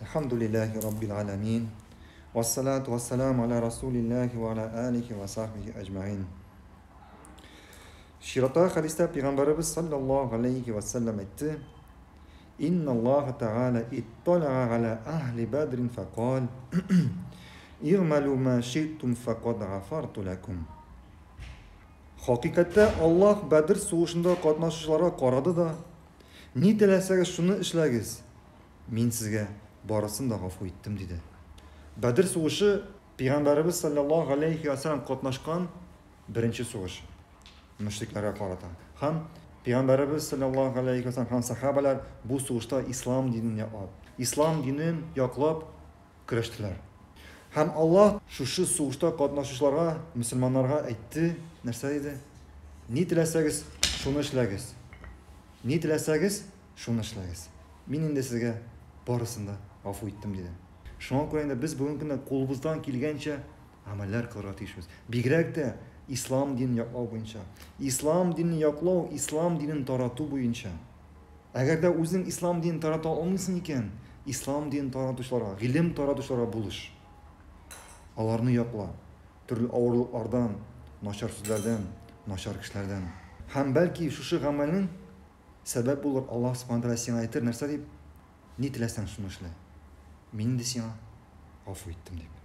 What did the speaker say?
Әлхәмдүлилләһи раббил галәмин. Вассалату вассаламу аля расулилләһи ва аля алихи ва сахбихи әҗмәгыйн. Чираттагы хәдистә пәйгамбәребез саллаллаһу алейхи ва саллям әйтте: Инна Аллаһ Тәгалә итталаа галя әһли бәдрин фәкал Игъмәлү ма ши'тум фәкад гафарту ләкум. Хакыйкатьтә Аллаһ Бәдр сугышында катнашучыларга карады да, Ни теләсәгез, шуны эшләгез, мин сезгә барысын да гафу иттем, диде. Бәдер сугышы Пәйгамбәребез салләллаһу галәйһи вә сәлләм катнашкан беренче сугыш мөшрикләргә карата. Һәм Пәйгамбәребез салләллаһу галәйһи вә сәлләм һәм сәхабәләр бу сугышта ислам динен яклап, ислам динен яклап көрәштеләр. Һәм Аллаһ шушы сугышта катнашучыларга, мөселманнарга әйтте, нәрсә диде? Ни теләсәгез, шуны эшләгез. Ни теләсәгез, шуны эшләгез. Мин инде сезгә барысын да гафу иттем, диде. Шуңа күрә инде без бүгенге көндә кулыбыздан килгәнчә гамәлләр кылырга тиешбез. Бигрәк тә ислам динен яклау буенча. Ислам динен яклау, ислам динен тарату буенча. Әгәр дә үзең ислам динен тарата алмыйсың икән, ислам динен таратучыларга, гыйлем таратучыларга булыш. Аларны якла. Төрле авырлыклардан, начар сүзләрдән, начар кешеләрдән. Һәм бәлки шушы гамәлең сәбәп булыр, Аллаһ Субхана Тәгалә сиңа әйтер, нәрсә дип? Ни теләсәң, шуны эшлә. Мин инде сиңа гафу иттем дип.